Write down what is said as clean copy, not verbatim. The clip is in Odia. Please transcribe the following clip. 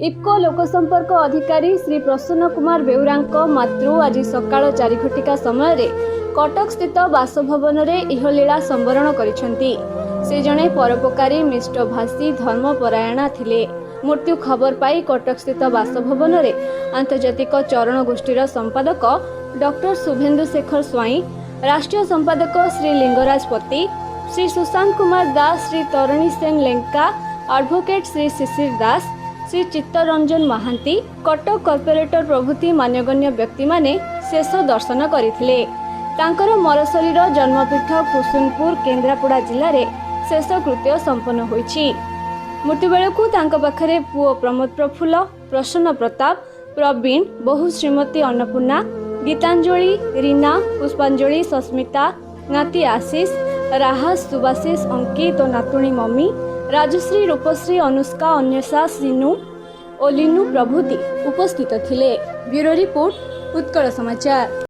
ଇଫ୍କୋ ଲୋକସମ୍ପର୍କ ଅଧିକାରୀ ଶ୍ରୀ ପ୍ରସନ୍ନ କୁମାର ବେଉରାଙ୍କ ମାତୃ ଆଜି ସକାଳ 4 ଘଟିକା ସମୟରେ କଟକସ୍ଥିତ ବାସଭବନରେ ଇହଲୀଳା ସମ୍ବରଣ କରିଛନ୍ତି। ସେ ଜଣେ ପରୋପକାରୀ, ମିଷ୍ଟଭାଷୀ, ଧର୍ମପରାୟଣା ଥିଲେ। ମୃତ୍ୟୁ ଖବର ପାଇ କଟକସ୍ଥିତ ବାସଭବନରେ ଆନ୍ତର୍ଜାତିକ ଚରଣ ଗୋଷ୍ଠୀର ସମ୍ପାଦକ ଡକ୍ଟର ଶୁଭେନ୍ଦୁ ଶେଖର ସ୍ୱାଇଁ, ରାଷ୍ଟ୍ରୀୟ ସମ୍ପାଦକ ଶ୍ରୀ ଲିଙ୍ଗରାଜ ପତି, ଶ୍ରୀ ସୁଶାନ୍ତ କୁମାର ଦାସ, ଶ୍ରୀ ତରଣୀ ସେନ ଲେଙ୍କା, ଆଡଭୋକେଟ୍ ଶ୍ରୀ ଶିଶିର ଦାସ, ଶ୍ରୀ ଚିତ୍ତରଞ୍ଜନ ମହାନ୍ତି, କଟକ କର୍ପୋରେଟର ପ୍ରଭୃତି ମାନ୍ୟଗଣ୍ୟ ବ୍ୟକ୍ତିମାନେ ଶେଷ ଦର୍ଶନ କରିଥିଲେ। ତାଙ୍କର ମରଶରୀର ଜନ୍ମପୀଠ କୁସୁନପୁର, କେନ୍ଦ୍ରାପଡ଼ା ଜିଲ୍ଲାରେ ଶେଷକୃତ୍ୟ ସମ୍ପନ୍ନ ହୋଇଛି। ମୃତ୍ୟୁ ବେଳକୁ ତାଙ୍କ ପାଖରେ ପୁଅ ପ୍ରମୋଦ ପ୍ରଫୁଲ୍ଲ, ପ୍ରସନ୍ନ ପ୍ରତାପ, ପ୍ରବୀଣ, ବୋହୂ ଶ୍ରୀମତୀ ଅନ୍ନପୂର୍ଣ୍ଣା, ଗୀତାଞ୍ଜଳି, ରୀନା, ପୁଷ୍ପାଞ୍ଜଳି, ସସ୍ମିତା, ନାତି ଆଶିଷ, ରାହାସ, ସୁବାଶିଷ, ଅଙ୍କିତ ଓ ନାତୁଣୀ ମମି, ରାଜଶ୍ରୀ, ରୂପଶ୍ରୀ, ଅନୁଷ୍କା, ଅନ୍ୱେଷା, ସିନୁ ଓ ଲିନୁ ପ୍ରଭୃତି ଉପସ୍ଥିତ ଥିଲେ। ବ୍ୟୁରୋ ରିପୋର୍ଟ, ଉତ୍କଳ ସମାଚାର।